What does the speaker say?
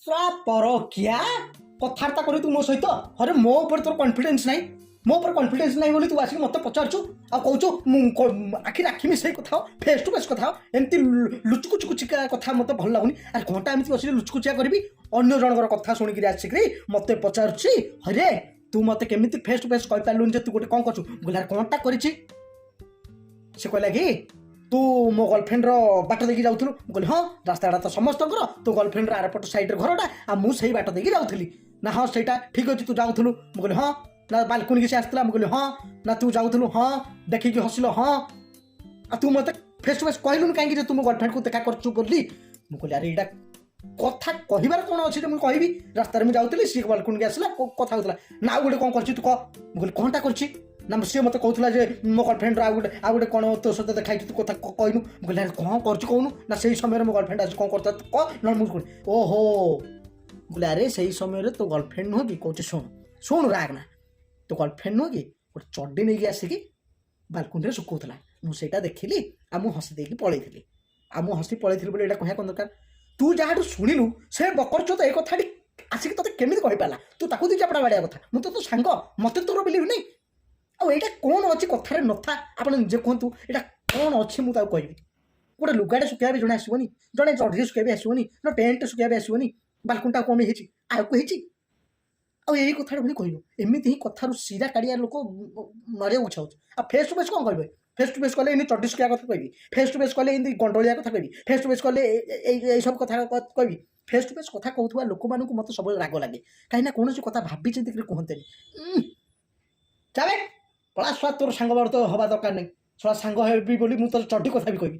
ପରକିଆ କଥାବାର୍ତ୍ତା କରି ତୁ ମୋ ସହିତ? ଆରେ, ମୋ ଉପରେ ତୋର କନଫିଡେନ୍ସ ନାହିଁ? ମୋ ଉପରେ କନଫିଡେନ୍ସ ନାହିଁ ବୋଲି ତୁ ଆସିକି ମୋତେ ପଚାରୁଛୁ ଆଉ କହୁଛୁ ମୁଁ ଆଖିରେ ଆଖି ମିଶେଇ କଥା ହୋ, ଫେସ୍ ଟୁ ଫେସ୍ କଥା ହୋ। ଏମିତି ଲୁଚୁକୁଚୁକୁଚିକା କଥା ମୋତେ ଭଲ ଲାଗୁନି। ଆରେ, କ'ଣଟା ଏମିତି ବସିକି ଲୁଚୁକୁଚିଆ କରିବି? ଅନ୍ୟ ଜଣଙ୍କର କଥା ଶୁଣିକିରି ଆସିକିରି ମୋତେ ପଚାରୁଛି, ହରେ, ତୁ ମୋତେ କେମିତି ଫେସ୍ ଟୁ ଫେସ୍ କହିପାରିଲୁନି ଯେ ତୁ ଗୋଟେ କ'ଣ କରୁଛୁ? ମୁଁ କହିଲି, ଆରେ, କ'ଣଟା କରିଛି? ସେ କହିଲା କି ତୁ ମୋ ଗର୍ଲଫ୍ରେଣ୍ଡର ବାଟ ଦେଇକି ଯାଉଥିଲୁ। ମୁଁ କହିଲି, ହଁ, ରାସ୍ତାଟା ତ ସମସ୍ତଙ୍କର, ତୋ ଗର୍ଲଫ୍ରେଣ୍ଡର ଆରପଟ ସାଇଡ଼୍ରେ ଘରଟା ଆଉ ମୁଁ ସେଇ ବାଟ ଦେଇକି ଯାଉଥିଲି। ନା, ହଁ, ସେଇଟା ଠିକ୍ ଅଛି, ତୁ ଯାଉଥିଲୁ। ମୁଁ କହିଲି, ହଁ। ନା, ବାଲକୁନିକି ସେ ଆସିଥିଲା। ମୁଁ କହିଲି, ହଁ। ନା, ତୁ ଯାଉଥିଲୁ? ହଁ। ଦେଖିକି ହସିଲ? ହଁ। ଆଉ ତୁ ମୋତେ ଫେସ୍ ଟୁ ଫେସ୍ କହିଲୁନି କାହିଁକି ଯେ ତୁ ମୋ ଗର୍ଲଫ୍ରେଣ୍ଡକୁ ଦେଖା କରୁଛୁ ବୋଲି? ମୁଁ କହିଲି, ଆରେ, ଏଇଟା କଥା କହିବାର କ'ଣ ଅଛି ଯେ ମୁଁ କହିବି? ରାସ୍ତାରେ ମୁଁ ଯାଉଥିଲି, ସିଏ ବାଲକୁନିକି ଆସିଲା, କଥା ହଉଥିଲା। ନା, ଆଉ ଗୋଟେ କ'ଣ କରିଛି ତୁ କହ। ମୁଁ କହିଲି, କ'ଣଟା କରିଛି? ନା, ସିଏ ମୋତେ କହୁଥିଲା ଯେ ମୋ ଗର୍ଲଫ୍ରେଣ୍ଡର ଆଉ ଗୋଟେ କ'ଣ ତୋ ସହିତ ଦେଖା ହେଇଛି, ତୁ କଥା କହିନୁ। ମୁଁ କହିଲି, ଆରେ, କ'ଣ କରୁଛୁ କହୁନୁ। ନା, ସେଇ ସମୟରେ ମୋ ଗର୍ଲଫ୍ରେଣ୍ଡ ଆସି କ'ଣ କରୁଥିଲା ତୁ କହ, ନହେଲେ ମୁଁ କହିଲି, ଓହୋ। ମୁଁ କହିଲି, ଆରେ, ସେଇ ସମୟରେ ତୋ ଗର୍ଲଫ୍ରେଣ୍ଡ ନୁହଁ କି, କହୁଛି ଶୁଣୁ, ଶୁଣୁ, ରାଗ ନା, ତୋ ଗର୍ଲଫ୍ରେଣ୍ଡ ନୁହଁ କି ଗୋଟେ ଚಡ್ଡି ନେଇକି ଆସିକି ବାଲକୁନିରେ ଶୁଖଉଥିଲା। ମୁଁ ସେଇଟା ଦେଖିଲି ଆଉ ମୁଁ ହସି ଦେଇକି ପଳେଇଥିଲି। ଆଉ ମୁଁ ହସି ପଳେଇଥିଲି ବୋଲି ଏଇଟା କହିବା କ'ଣ ଦରକାର? ତୁ ଯାହାଠୁ ଶୁଣିଲୁ, ସେ ବକରଚୋଦ ଏ କଥାଟି ଆସିକି ତୋତେ କେମିତି କହିପାରିଲା? ତୁ ତାକୁ ଦି ଚାପଡ଼ା ବାଡ଼ିଆ କଥା। ମୁଁ ତ ତୋ ସାଙ୍ଗ, ମୋତେ ତୋର ବିଲିଭ୍ ନାହିଁ। ଆଉ ଏଇଟା କ'ଣ ଅଛି କଥାରେ ନଥା? ଆପଣ ନିଜେ କୁହନ୍ତୁ, ଏଇଟା କ'ଣ ଅଛି ମୁଁ ତାକୁ କହିବି? ଗୋଟେ ଲୁଗାଟେ ଶୁଖେଇବା ବି ଜଣେ ଆସିବନି, ଜଣେ ଚଢ଼ି ଶୁଖେଇବା ବି ଆସିବନି, ଜଣେ ପ୍ୟାଣ୍ଟ ଶୁଖେଇବା ବି ଆସିବନି। ବାଲକୁନିଟା କମି ହେଇଛି, ଆଉକୁ ହେଇଛି, ଆଉ ଏଇ କଥାଟା ପୁଣି କହିବ। ଏମିତି ହିଁ କଥାରୁ ଶିରା କାଢ଼ିଆ ଲୋକ ମାରିବାକୁ ଇଚ୍ଛା ହେଉଛି। ଆଉ ଫେସ୍ ଟୁ ଫେସ୍ କ'ଣ କହିବେ? ଫେସ୍ ଟୁ ଫେସ୍ କଲେ ଏମିତି ଚଡ଼ି ଶୁଖିବା କଥା କହିବି, ଫେସ୍ ଟୁ ଫେସ୍ କଲେ ଏମିତି ଗଣ୍ଡଳିଆ କଥା କହିବି, ଫେସ୍ ଟୁ ଫେସ୍ କଲେ ଏଇ ଏଇସବୁ କଥା କହିବି। ଫେସ୍ ଟୁ ଫେସ୍ କଥା କହୁଥିବା ଲୋକମାନଙ୍କୁ ମୋତେ ସବୁବେଳେ ରାଗ ଲାଗେ, କାହିଁକିନା କୌଣସି କଥା ଭାବି ଚିନ୍ତିକିରି କୁହନ୍ତିନି। ଚାଲେ, ପଳା ଶଳା, ତୋର ସାଙ୍ଗ ବାର ତ ହବା ଦରକାର ନାହିଁ। ଶଳା, ସାଙ୍ଗ ହେବି ବୋଲି ମୁଁ ତୋର ଚଡ଼ି କଥା ବି କହିବି।